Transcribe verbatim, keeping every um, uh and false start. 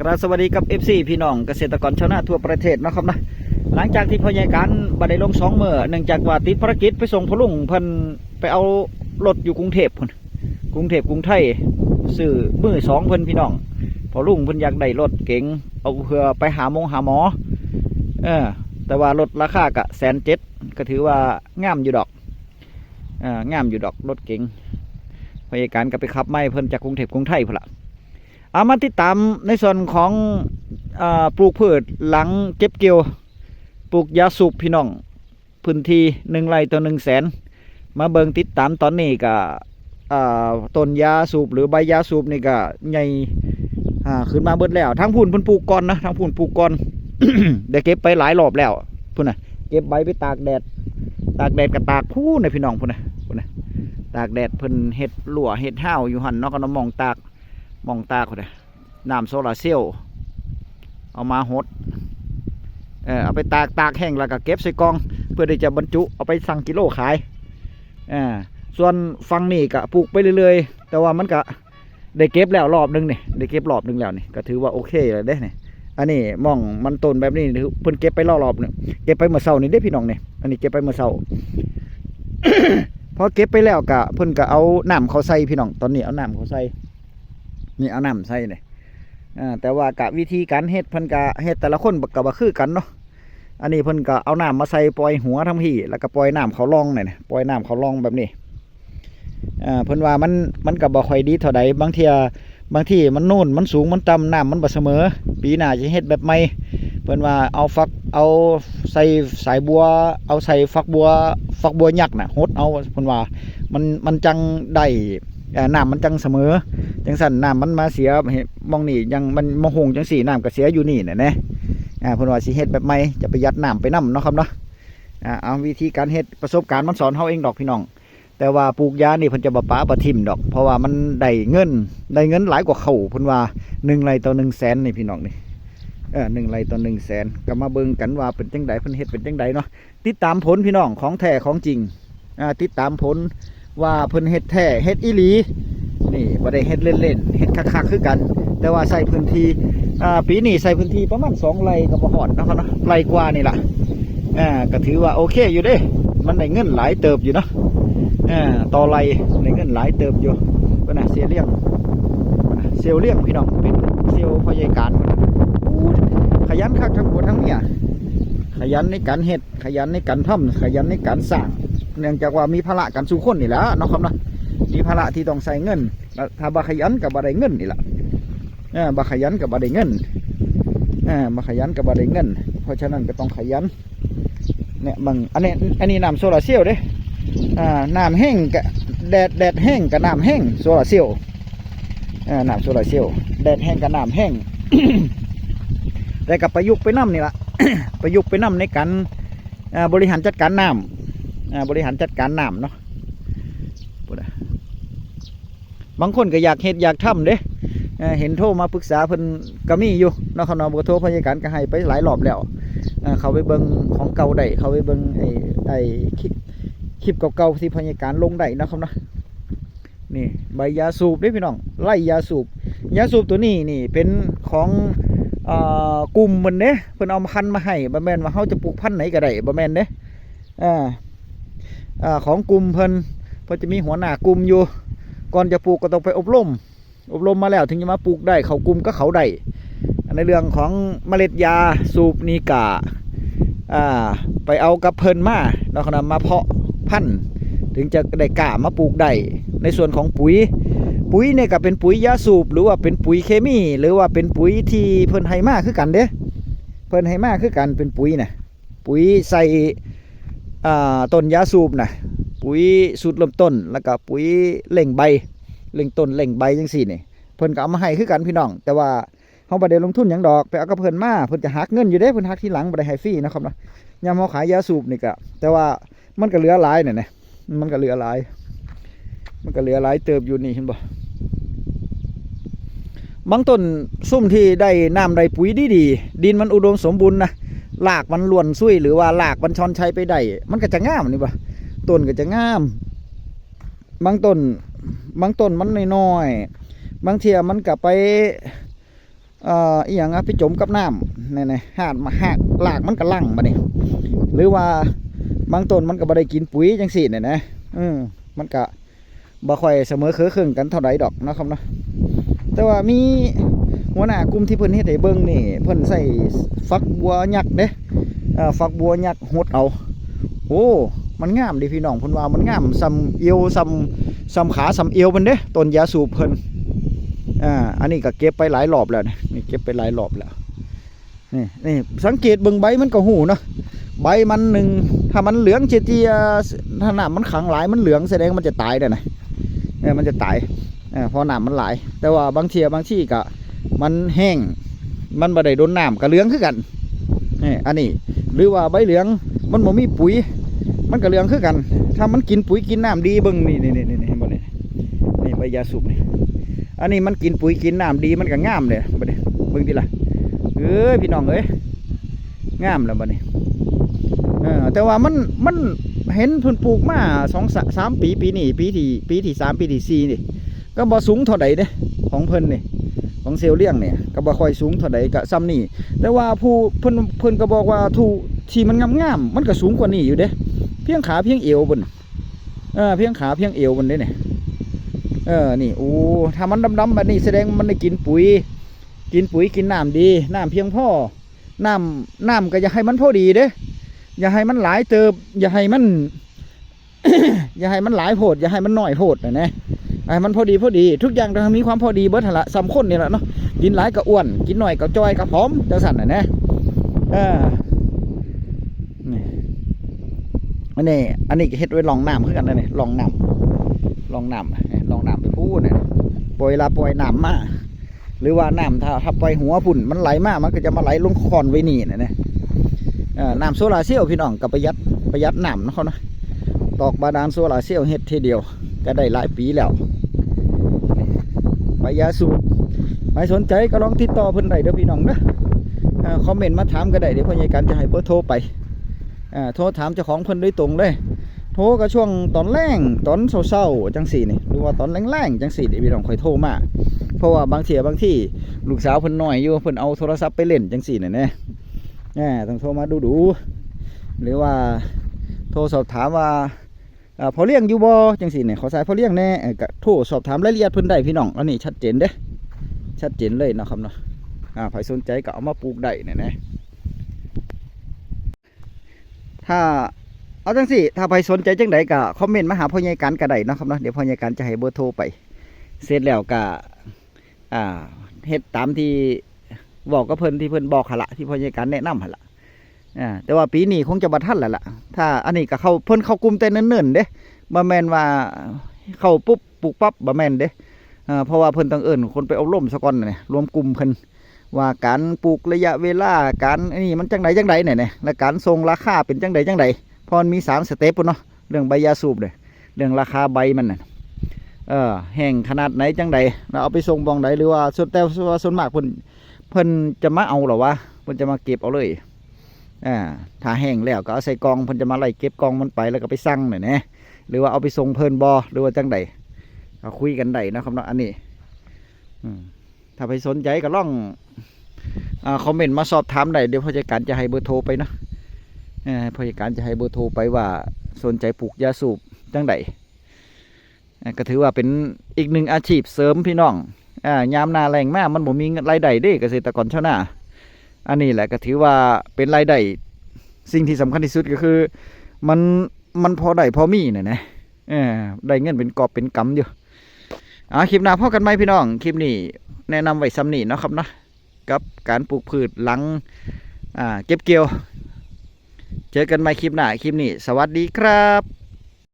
กราบสวัสดีกับ เอฟซี พี่น้องเกษตรกรชาวนาทั่วประเทศเนาะครับนะ หลังจากที่พ่อใหญ่การบ่ได้ลงสองมื้อ เนื่องจากว่าติดภารกิจไปส่งพ่อลุงเพิ่นไปเอารถอยู่กรุงเทพฯพุ้น กรุงเทพฯกรุงไทย ซื้อมือสองเพิ่นพี่น้อง พ่อลุงเพิ่นอยากได้รถเก๋ง เอาเพื่อไปหาหมงหาหมอ เออ แต่ว่ารถราคากะแสนเจ็ด ก็ถือว่างามอยู่ดอก เออ งามอยู่ดอกรถเก๋ง พ่อใหญ่การก็ไปขับมาให้เพิ่นจากกรุงเทพฯกรุงไทยพุ้นละ เอามาติดตามในส่วนของ อ่า ปลูกพืชหลังเก็บเกี่ยว ปลูกยาสูบพี่น้อง พื้นที่หนึ่งไร่ต่อหนึ่งแสน มาเบิ่งติดตามตอนนี้ก็ อ่า ต้นยาสูบหรือใบยาสูบนี่ก็ใหญ่ อ่า ขึ้นมาเบิดแล้ว ทางพุ้นเพิ่นปลูกก่อนนะ ทางพุ้นปลูกก่อน ได้เก็บไปหลายรอบแล้วพุ้นน่ะ เก็บใบไปตากแดด ตากแดดก็ตากพุ้นน่ะพี่น้องพุ้นน่ะ พุ้นน่ะ ตากแดดเพิ่นเฮ็ดรั้วเฮ็ดฮาวอยู่หั่นเนาะ ก็น้ำหม่องตาก หม่องตากพุ้นน่ะ น้ำโซลาร์เซลล์ เอามาหด เออ เอาไปตาก ตากแห้งแล้วก็เก็บใส่กล่อง เพื่อที่จะบรรจุเอาไปชั่งกิโลขาย เออ ส่วนฝั่งนี้ก็ปลูกไปเรื่อยๆ แต่ว่ามันก็ได้เก็บแล้วรอบหนึ่งนี่ ได้เก็บรอบหนึ่งแล้วนี่ ก็ถือว่าโอเคแล้วเด้นี่ อันนี้หม่องมันต้นแบบนี้ เพิ่นเก็บไปรอบหนึ่ง เก็บไปเมื่อเช้านี่เด้พี่น้องนี่ อันนี้เก็บไปเมื่อเช้า พอเก็บไปแล้วก็เพิ่นก็เอาน้ำเข้าใส่พี่น้อง ตอนนี้เอาน้ำเข้าใส่ นี่เอาน้ำใส่นี่ อ่า แต่ว่ากะวิธีการเฮ็ดเพิ่นกะเฮ็ดแต่ละคนก็บ่คือกันเนาะ อันนี้เพิ่นก็เอาน้ำมาใส่ปล่อยหัวทั้งพี้ แล้วก็ปล่อยน้ำเข้าร่องนี่นะ ปล่อยน้ำเข้าร่องแบบนี้ อ่า เพิ่นว่ามัน มันก็บ่ค่อยดีเท่าใด บางเทื่อ บางทีมันโน่น มันสูง มันต่ำ น้ำมันบ่เสมอ ปีหน้าจะเฮ็ดแบบใหม่ เพิ่นว่าเอาฝัก เอาใส่สายบัว เอาใส่ฝักบัว ฝักบัวยักษ์น่ะ หดเอา เพิ่นว่ามัน มันจั่งได้ เอ่อ น้ำมันจั่งเสมอ จั่งซั่นน้ำมันมาเสีย เฮ็ดหม่องนี้ยัง มันมาโฮงจั่งซี้ น้ำก็เสียอยู่นี่น่ะแหน่ อ่า เพิ่นว่าสิเฮ็ดแบบใหม่ จะประหยัดน้ำไปนำเนาะครับเนาะ อ่า เอาวิธีการเฮ็ด ประสบการณ์มันสอนเฮาเองดอกพี่น้อง แต่ว่าปลูกยานี่เพิ่นจะบ่ปะบ่ถิ่มดอก เพราะว่ามันได้เงิน ได้เงินหลายกว่าข้าว เพิ่นว่าหนึ่งไร่ต่อหนึ่งแสนนี่พี่น้องนี่ เออ หนึ่งไร่ต่อหนึ่งแสน ก็มาเบิ่งกันว่าเป็นจั่งใด เพิ่นเฮ็ดเป็นจั่งใดเนาะ ติดตามผลพี่น้อง ของแท้ของจริง อ่า ติดตามผลว่าเพิ่นเฮ็ดแท้ เฮ็ดอีหลี นี่บ่ได้เฮ็ดเล่นๆ เฮ็ดคักๆ คือกัน แต่ว่าใส่พื้นที่ อ่า ปีนี้ใส่พื้นที่ประมาณสองไร่ก็บ่ฮอดเนาะครับเนาะ ไร่กว่านี่ล่ะ อ่า ก็ถือว่าโอเคอยู่เด้ มันได้เงินหลายเติบอยู่เนาะ อ่า ต่อไร่ได้เงินหลายเติบอยู่ เพิ่นน่ะ เสี่ยวเลี้ยง เสี่ยวเลี้ยงพี่น้อง เป็นเสี่ยวพ่อใหญ่การ อู้ ขยันคักทั้งผัวทั้งเมีย ขยันในการเฮ็ด ขยันในการทำ ขยันในการสร้าง เนื่องจากว่ามีภาระกันสู่คนนี่แหละเนาะครับเนาะ มีภาระที่ต้องใช้เงิน แล้วถ้าบ่ขยันก็บ่ได้เงินนี่ล่ะ เออ บ่ขยันก็บ่ได้เงิน เออ บ่ขยันก็บ่ได้เงิน เพราะฉะนั้นก็ต้องขยัน เนี่ย บาง อันนี้ อันนี้น้ำโซลาร์เซลล์เด้ อ่า น้ำแห้งก็แดด แดดแห้งก็น้ำแห้ง โซลาร์เซลล์ อ่า น้ำโซลาร์เซลล์ แดดแห้งก็น้ำแห้ง แต่ก็ประยุกต์ไปนำนี่ล่ะ ประยุกต์ไปนำในการ อ่า บริหารจัดการน้ำ อ่า บริหารจัดการน้ำเนาะ พุ้นน่ะ บางคนก็อยากเฮ็ดอยากทำเด้ เอ่อ เห็นโทรมาปรึกษาเพิ่นก็มีอยู่เนาะครับเนาะ เบอร์โทรพ่อใหญ่การก็ให้ไปหลายรอบแล้ว เอ่อ เข้าไปเบิ่งของเก่าได้ เข้าไปเบิ่งไอ้ ไอ้คลิป คลิปเก่าๆที่พ่อใหญ่การลงได้เนาะครับเนาะ นี่ใบยาสูบเด้พี่น้อง ไร่ยาสูบ ยาสูบตัวนี้นี่เป็นของ เอ่อ กลุ่มเพิ่นเด้ เพิ่นเอาพันธุ์มาให้ บ่แม่นว่าเฮาจะปลูกพันธุ์ไหนก็ได้ บ่แม่นเด้ อ่า อ่า ของกลุ่มเพิ่น เพิ่นจะมีหัวหน้ากลุ่มอยู่ ก่อนจะปลูกก็ต้องไปอบรม อบรมมาแล้วถึงจะมาปลูกได้ เข้ากลุ่มก็เขาได้ ในเรื่องของเมล็ดยาสูบนี่ก็ อ่า ไปเอากับเพิ่นมาเนาะครับ มาเพาะพันธุ์ ถึงจะได้กล้ามาปลูกได้ ในส่วนของปุ๋ย ปุ๋ยเนี่ยก็เป็นปุ๋ยยาสูบ หรือว่าเป็นปุ๋ยเคมี หรือว่าเป็นปุ๋ยที่เพิ่นให้มาคือกันเด้ เพิ่นให้มาคือกัน เป็นปุ๋ยน่ะ ปุ๋ยใส่ อ่า ต้นยาสูบน่ะ ปุ๋ยสูตรเริ่มต้น แล้วก็ปุ๋ยเร่งใบ เร่งต้น เร่งใบจั่งซี้นี่ เพิ่นก็เอามาให้คือกันพี่น้อง แต่ว่าเฮาบ่ได้ลงทุนหยังดอก ไปเอากับเพิ่นมา เพิ่นจะหักเงินอยู่เด้ เพิ่นหักทีหลัง บ่ได้ให้ฟรีนะครับเนาะ ยามเฮาขายยาสูบนี่ก็ แต่ว่ามันก็เหลือหลายน่ะนะ มันก็เหลือหลาย มันก็เหลือหลายเติบอยู่นี่ เห็นบ่ บางต้นซุมที่ได้น้ำได้ปุ๋ยดีๆ ดินมันอุดมสมบูรณ์นะ รากมันล้วนซุย หรือว่ารากมันชอนชัยไปได้ มันก็จะงามนี่บ่ ต้นก็จะงาม บางต้น บางต้นมันน้อยๆ บางเทื่อมันก็ไป เอ่ออีหยังอะไปจมกับน้ำนี่ๆ หาก หาก รากมันก็หลั่งบัดนี้ หรือว่าบางต้นมันก็บ่ได้กินปุ๋ยจังซี่นี่นะ เออ มันก็บ่ค่อยเสมอเคิงกันเท่าใดดอกเนาะครับเนาะ แต่ว่ามีหัวหน้ากลุ่มที่เพิ่นเฮ็ดให้เบิ่งนี่ เพิ่นใส่ฝักบัวยักษ์เด้ เอ่อ ฝักบัวยักษ์หดเอา โอ้ มันงามเด้พี่น้อง เพิ่นว่ามันงามส่ำเอว ส่ำ ส่ำขา ส่ำเอวเพิ่นเด้ ต้นยาสูบเพิ่น อ่า อันนี้ก็เก็บไปหลายรอบแล้วนี่ นี่เก็บไปหลายรอบแล้ว นี่ นี่ สังเกตเบิ่งใบมันก็ฮู้เนาะ ใบมันหนึ่ง ถ้ามันเหลืองเจียๆ ถ้าน้ำมันขังหลาย มันเหลือง แสดงมันจะตายแล้วนะ เออ มันจะตาย เออ เพราะน้ำมันหลาย แต่ว่าบางเทื่อ บางทีก็มันแห้ง มันบ่ได้โดนน้ำก็เหลืองคือกัน นี่ อันนี้ หรือว่าใบเหลือง มันบ่มีปุ๋ย มันก็เหลืองคือกัน ถ้ามันกินปุ๋ยกินน้ำดี เบิ่งนี่ นี่ นี่ นี่ เห็นบ่นี่ นี่ใบยาสูบนี่ อันนี้มันกินปุ๋ยกินน้ำดี มันก็งามเด้ บัดนี้ เบิ่งติล่ะ เอ้ย พี่น้องเอ้ย งามแล้วบัดนี้ เออ แต่ว่ามัน มันเห็นเพิ่นปลูกมาสองสามปี ปีนี้ ปีที่ ปีที่สาม ปีที่สี่นี่ ก็บ่สูงเท่าใดเด้ ของเพิ่นนี่ ของเสี่ยวเลี่ยงเนี่ย ก็บ่ค่อยสูงเท่าใด ก็ส่ำนี่ แต่ว่าผู้เพิ่น เพิ่นก็บอกว่าทุที่มันงามๆ มันก็สูงกว่านี้อยู่เด้ เพียงขาเพียงเอวเพิ่น เออ เพียงขาเพียงเอวเพิ่นเด้เนี่ย เออ นี่ โอ้ ถ้ามันดำๆ แบบนี้ แสดงมันได้กินปุ๋ย กินปุ๋ยกินน้ำดี น้ำเพียงพอ น้ำ น้ำก็อย่าให้มันพอดีเด้ อย่าให้มันหลายเติบ อย่าให้มัน อย่าให้มันหลายโพด อย่าให้มันน้อยโพดนะนะ ให้มันพอดีพอดี ทุกอย่างต้องมีความพอดีเบิดหั่นละ ส่ำคนนี่แหละเนาะ กินหลายก็อ้วน กินน้อยก็จ่อยก็ผอม จังซั่นน่ะนะ เออ นี่ อันนี้ อันนี้ก็เฮ็ดไว้รองน้ำคือกันนะนี่ รองน้ำ รองน้ำ รองน้ำไปพู้นน่ะ ปล่อยละปล่อยน้ำมา หรือว่าน้ำถ้า ถ้าปล่อยหัวพุ่น มันไหลมา มันก็จะมาไหลลงคอนไว้นี่น่ะนะ เอ่อ น้ำโซลาร์เซลล์พี่น้อง ก็ประหยัด ประหยัดน้ำเนาะเขาเนาะ ตอกบาดาลโซลาร์เซลล์เฮ็ดทีเดียว ก็ได้หลายปีแล้ว ใบยาสูบ ใครสนใจก็ลองติดต่อเพิ่นได้เด้อพี่น้องเด้อ เอ่อ คอมเมนต์มาถามก็ได้ เดี๋ยวพ่อใหญ่กันจะให้เบอร์โทรไป อ่า โทรถามเจ้าของเพิ่นโดยตรงเลย โทรก็ช่วงตอนแลง ตอนเช้าๆ จังซี่นี่ หรือว่าตอนแลงๆ จังซี่นี่ พี่น้องค่อยโทรมา เพราะว่าบางเทื่อบางทีลูกสาวเพิ่นน้อยอยู่ เพิ่นเอาโทรศัพท์ไปเล่นจังซี่น่ะนะ อ่า ต้องโทรมาดูๆ หรือว่าโทรสอบถามว่า อ่า พ่อเลี้ยงอยู่บ่ จังซี่นี่ ขอสายพ่อเลี้ยงแหน่ เอ่อ ก็โทรสอบถามรายละเอียดเพิ่นได้พี่น้อง อันนี้ชัดเจนเด้ ชัดเจนเลยเนาะครับเนาะ อ่า ใครสนใจก็เอามาปลูกได้เนี่ยนะ ถ้า เอาจังซี่ ถ้าใครสนใจจังใดก็คอมเมนต์มาหาพ่อใหญ่กันก็ได้เนาะครับเนาะ เดี๋ยวพ่อใหญ่กันจะให้เบอร์โทรไป เสร็จแล้วก็ อ่า เฮ็ดตามที่บอกกับเพิ่น ที่เพิ่นบอกหั่นละ ที่พ่อใหญ่กันแนะนำหั่นละ อ่า แต่ว่าปีนี้คงจะบ่ทันแล้วล่ะ ถ้าอันนี้ก็เข้า เพิ่นเข้ากลุ่มแต่เนิ่นๆ เด้ บ่แม่นว่าเข้าปุ๊บปลูกปั๊บ บ่แม่นเด้ อ่า เพราะว่าเพิ่นต้องเอิ้นคนไปอบรมซะก่อนน่ะ รวมกลุ่มเพิ่น ว่าการปลูกระยะเวลา การอันนี้มันจังใดจังใดเนี่ยนะ และการส่งราคาเป็นจังใดจังใด เพราะมันมีสามสเต็ปพุ้นเนาะ เรื่องใบยาสูบเนี่ย เรื่องราคาใบมันน่ะ เออ แห้งขนาดไหนจังใด แล้วเอาไปส่งบ่องใด หรือว่าส่วน แต่ว่าส่วนมากเพิ่น เพิ่นจะมาเอาเหรอวะ เพิ่นจะมาเก็บเอาเลย อ่า ถ้าแห้งแล้วก็เอาใส่กล่อง เพิ่นจะมาไล่เก็บกล่องมันไป แล้วก็ไปสั่งน่ะนะ หรือว่าเอาไปส่งเพิ่นบ่ หรือว่าจังใด ก็คุยกันได้เนาะครับเนาะ อันนี้ อืม ถ้าใครสนใจก็ลอง อ่า คอมเมนต์มาสอบถามได้ เดี๋ยวพ่อใหญ่กันจะให้เบอร์โทรไปเนาะ เอ่อ พ่อใหญ่กันจะให้เบอร์โทรไปว่าสนใจปลูกยาสูบจังใด อ่า ก็ถือว่าเป็นอีกหนึ่งอาชีพเสริมพี่น้อง อ่า ยามหน้าแล้งมา มันบ่มีรายได้เด้ เกษตรกรชาวนา อันนี้แหละก็ถือว่าเป็นรายได้ สิ่งที่สำคัญที่สุดก็คือ มัน มันพอได้พอมีน่ะนะ เออ ได้เงินเป็นกอบเป็นกำอยู่ อ่า คลิปหน้าพ้อกันใหม่พี่น้อง คลิปนี้แนะนำไว้ส่ำนี้เนาะครับเนาะ กับการปลูกพืชหลัง อ่า เก็บเกี่ยว เจอกันใหม่คลิปหน้า คลิปนี้ สวัสดีครับ